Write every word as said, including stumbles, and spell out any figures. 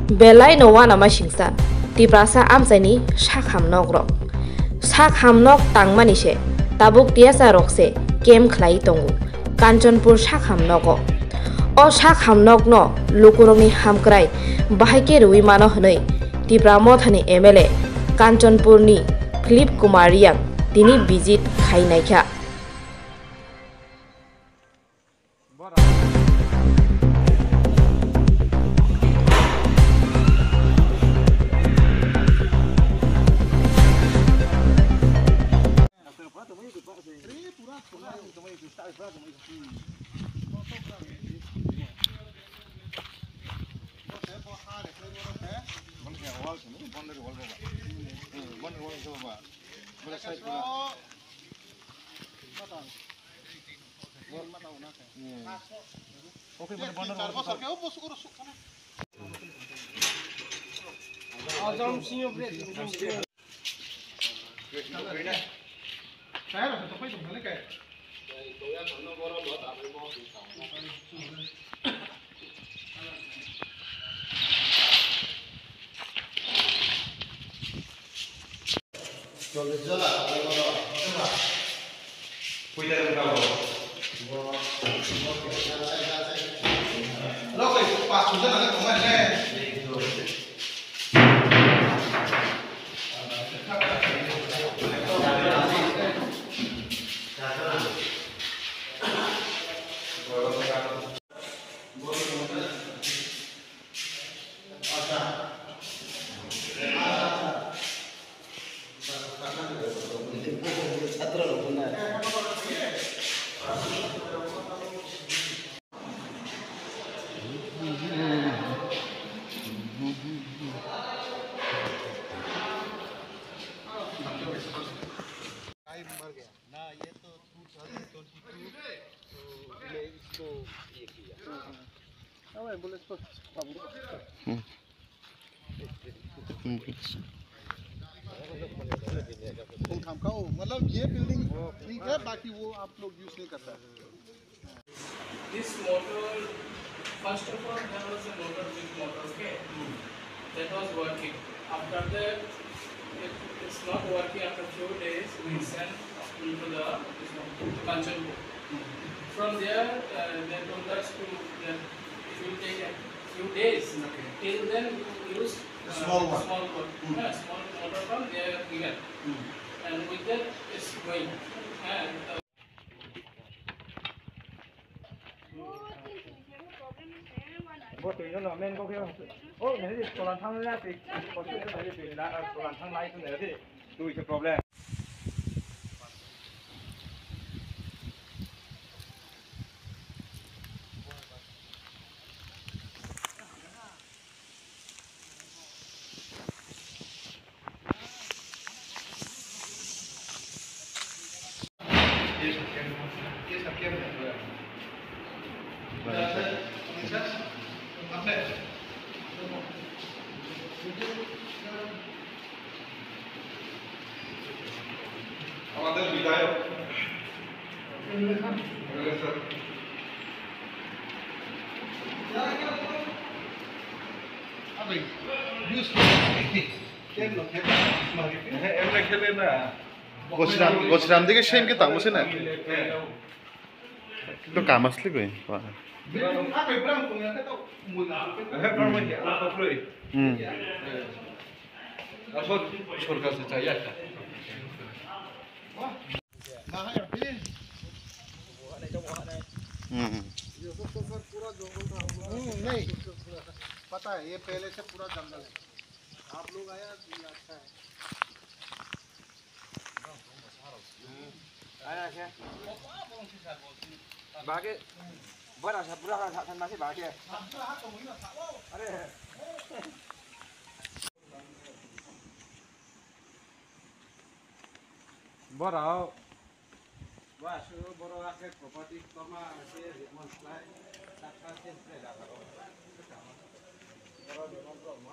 Belai no uanama singsa, Tiprasa amchaini sak hamnok rok. Sak hamnok tangmani se, tabuk tiyasa rok se kem khlai tongo, Kanchanpur sak hamnogo. O sak hamnok no lukurokni hamkrai bahai khe rwi mano hwnwi Tipra Mothani M L A Kanchanpur ni Philip Kumar Riang tini visit khai naikha. Time मर गया ना, ये तो two thousand twenty two, तो मैं इसको ये किया। अब एम्बुलेंस को हम्म। एम्बुलेंस। तुम खाम खाओ, मतलब ये बिल्डिंग ठीक है, बाकी वो आप लोग यूज़ नहीं करता है। This motor, first of all, there was a motor, big motor, okay? That was working. After that, it, it's not working. After few days, we sent into the, this one, to Kanchanpur. From there, uh, they told us to, that it will take a few days. Okay. Till then, we will use, uh, small one. Small one. Hmm. Yeah, small motor from there given. Hmm. And with that, it's going. And, uh, Bo twi no no men ko khe. Oh, ne di tolan thang na ti. Ko se ne di la tolan thang lai tu ne di. Tu ke problem. আমাদের বিধায়ক MLA sir. আবে, ইউজ করে। কেন খেলে? হ্যাঁ, এমনি খেলে না। Gosiram, gosiram dige same ke tamo se na. Heh. To kamasli koi. Heh, brang kong ya to mui. Heh, brang kong ya to. Hmm. Asol sorkar se chahiye ekta. Hmm. ये सब तो सर पूरा जंगल था हम लोग। हम्म, नहीं। पता है, ये पहले से पूरा जंगल है। आप लोग आया, ये अच्छा है। Bahai khe. Bora sa, bora sa, sa, sa, bahai khe. Are. Borok. Bo aswk borok aswk property tongma se rimani slai, sakha se slai da borok. Borok borok borok ma.